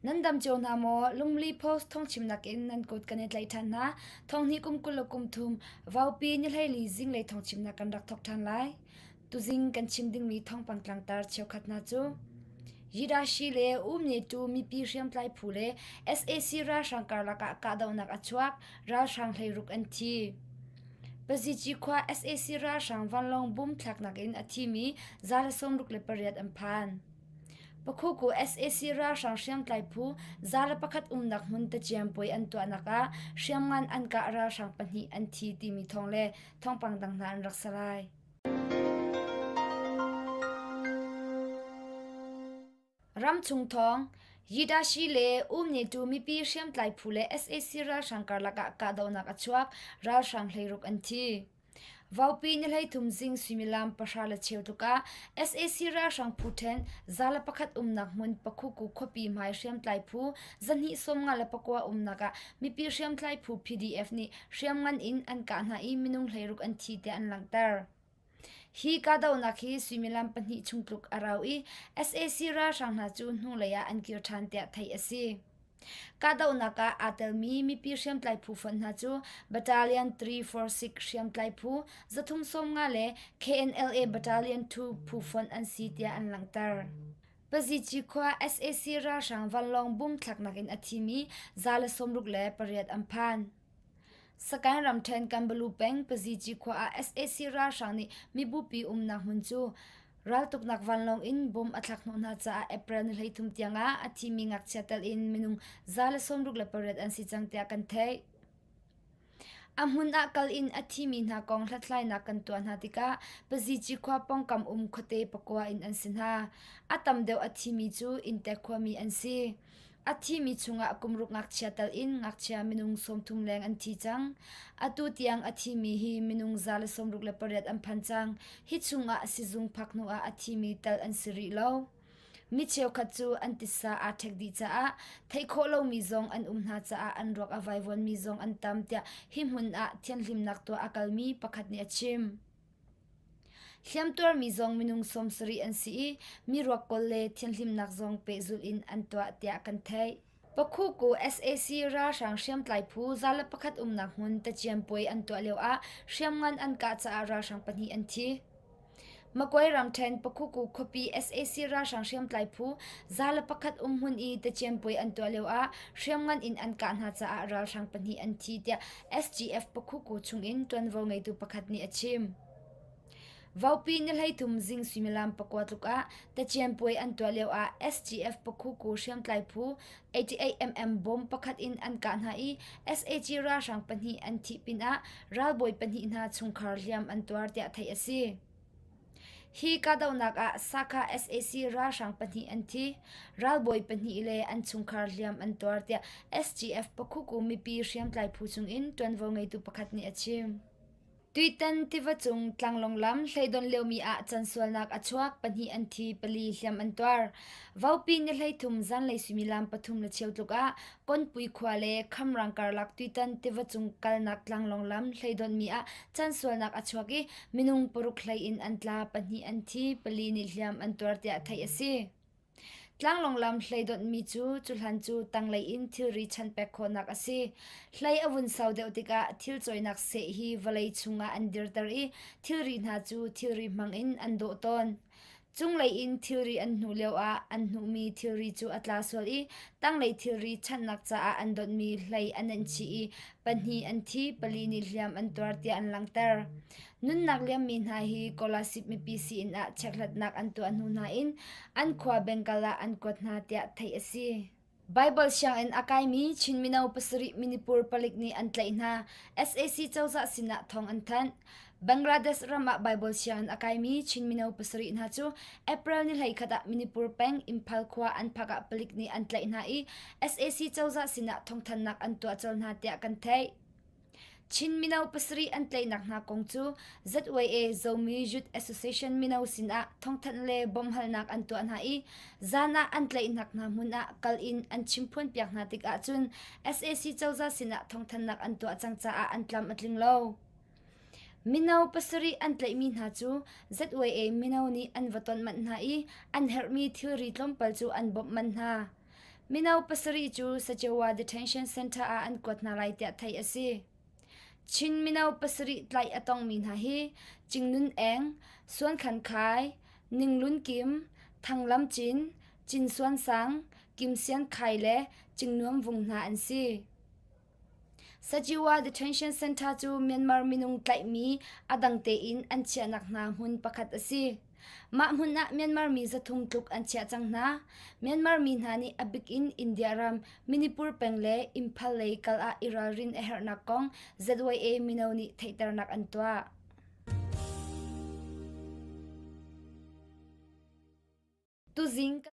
Nan dam cio hna maw? Lungli Post thawngchimnak in nan kut kan i tlaih ṭhan hna. Thonghnih kum 20 le kum thum Vaupi ni hleili zinglei thawngchimnak kan rak thawk ṭhan lai. Tuzing kan chim dingmi thawngpang tlangtar cheukhat hna cu Yidashi le Umnetu mipi hriamtlai phu le sac ralhrang karlak ah kahdohnak a chuak, ralhrang hleiruk an thi. Pazici khua sac ralhrang vanlawng bum thlaknak in a thimi 168 an phan. Pakhuku sac ralhrang hriamtlai phu 101 umnak hmun taciampuai an tuahnak ah hriamngan an kah ralhrang pahnih an thi timi thawng le thawngpang dang hna an rak si lai. Ramchung thawng, Yidashi le Umnetu mipi hriamtlai phu le sac ralhrang karlak ah kahdohnak a chuak, ralhrang hleiruk an thi. Vaupi ni 13 zing suimilam pahra le cheu tluk ah sac ralhrang phu ṭhen 101 umnak hmun Pakhuku khuapi hmai hriamtlai phu zahnih 54 umnak ah mipi hriamtlai phu PDF nih hriamngan in an kah hna i minung hleiruk an thi tiah an langhter. Hi kahdohnak hi suimilam pahnih chung tluk a rau i sac ralhrang hna cu hnulei ah an kir ṭhan tiah theih a si. Kahdohnak ah aa telmi mipi hriamtlai phu fonh hna cu Battalion 346 hriamtlai phu 350 le KNLA Battalion 2 phu fonh an si tiah an langhter. Pazici khua sac ralhrang vanlawng bum thlaknak in a thimi 168 an phan. Sagaing ramṭhen Kanbalu peng Pazici khua ah sac ralhrang nih mibupi umnak hmun cu raltuknak vanlawng in bomb a thlak hnawh hna caah April ni 13 tiangah a thimi ngakchia tel in minung 168 an si cang tiah kan theih. A hmun ah kal in a thimi hna kong hlathlainak kan tuah hna tikah Pazici khua pawngkam um khuate pakua in an si hna. A tam deuh a thimi cu inntek khuami an si. A thimi chungah kumruk ngakchia tal in ngakchia minung 30 leng an thi cang. Atu tiang a thimi hi minung 168 an phan cang. Hi chungah sizung phak hnu ah a thimi tal an si rih lo. Mi cheukhat cu an titsa aa ṭhek dih caah theih khawh lomi zong an um hna caah an ruak a vaivuanmi zong an tam tiah hi hmun ah thianhlimnak tuah a kalmi pakhat nih a chim. Hliamtuarmi zong minung 70 an si i mi ruak kawl le thianhlimnak zong pehzulh in an tuah tiah kan theih. Pakhuku sac ralhrang hriamtlai phu 101 umnak hmun taciampuai an tuah lio ah hriamngan an kah caah ralhrang pahnih an thi. Magway ramṭhen Pakhuku khuapi sac ralhrang hriamtlai phu 101 um hmun i taciampuai an tuah lio ah hriamngan in an kah hna caah ralhrang pahnih an thi tiah SGF Pakhuku chungin ṭuanvo ngeitu pakhat nih a chim. Vaupi ni 13 zing suimilam pakua tluk ah tacianpuai an tuah lio ah SGF Pakhuku hriamtlai phu 88mm bomb pakhat in an kah hna i sac ralhrang pahnih an thih pinah ralbawi pahnih hna chungkhar hliam an tuar tiah theih a si. Hi kahdohnak ah Sakha sac ralhrang pahnih an thi, ralbawi pahnih le an chungkhar hliam an tuar tiah SGF Pakhuku mipi hriamtlai phu chungin ṭuanvo ngeitu pakhat nih a chim. Tuitan tiva cung tlanglawng lam hleidonh liomi ah cansualnak a chuak, pahnih an thi, pali hliam an tuar. Vaupi ni 13 zanlei suimilam pathum le cheu tluk ah Konpui khua le Khamrang karlak Tuitan tiva cung kalnak tlanglawng lam hleidonhmi ah cansualnak a chuak i minung paruk hlei in an tla, pahnih an thi, pali nih hliam an tuar tiah theih a si. Tlanglawng lam hleidonhmi cu cuhlan cu tanglei in thilri chanpek khawhnak a si. Hlei a vun sau deuh tikah thil cawinak seh hi vawlei chungah an dirter i thilri hna cu thilri hmang in an dawh tawn. Cunglei in thilri an hnuh lioah an hnuhmi thilri cu a tla sual i tanglei thilri chanhnak caah an donhmi hlei a nenh chih i pahnih an thi, pali nih hliam an tuar tiah an langhter. Nunnak liammi hna hi Kolasib mipi sii-inn ah chekhlatnak an tuah hnu hna in an khua Bengal ah an kuat hna tiah theih a si. Baibal sianginn a kaimi Chin mino pasarih Manipur palik nih an tlaih hna. Sac cozah sinah thawng an thanh. Bangladesh ram ah Baibal sianginn a kaimi Chin mino pasarih hna cu April ni 11 ah Manipur peng Imphal khua an phak ah palik nih an tlaih hna i sac cozah sinah thawngthanhnak an tuah colh hna tiah kan theih. Chin mino pasarih an tlaihnak hna kong cu ZYA Zomi Youth Association mino sinah thawngthanh le bawmhhalnak an tuah hna i zan ah an tlaihnak hna hmun ah kal in an chimphuanpiak hna tikah cun sac cozah sinah thawngthanhnak an tuah cang caah an tlam a tling lo. Mino pasarih an tlaihmi hna cu ZYA mino nih an va ton manh hna i an herhmi thilri tlawmpal cu an bawmh manh hna. Mino pasarih cu Sajewa Detention Center ah an kuat hna lai tiah theih a si. Chin mino pasarih tlaih a tongmi hna hi Cing Nun Eng, Suan Khan Khai, Ning Lun Kim, Thang Lam Cin, Cin Suan Sang, Kim Sian Khai le Cing Nuam Vung hna an si. Sajiwa Detention Center cu Myanmar minung tlaihmi a dang tein an chiahnak hna hmun pakhat a si. Mah hmun ah Myanmar mi 300 tluk an chiah cang hna. Myanmar mi hna nih a bik in India ram Manipur peng le Imphal lei kal ah i ralrin a herhnak kong ZYA mino nih theihternak an tuah. Tuzing.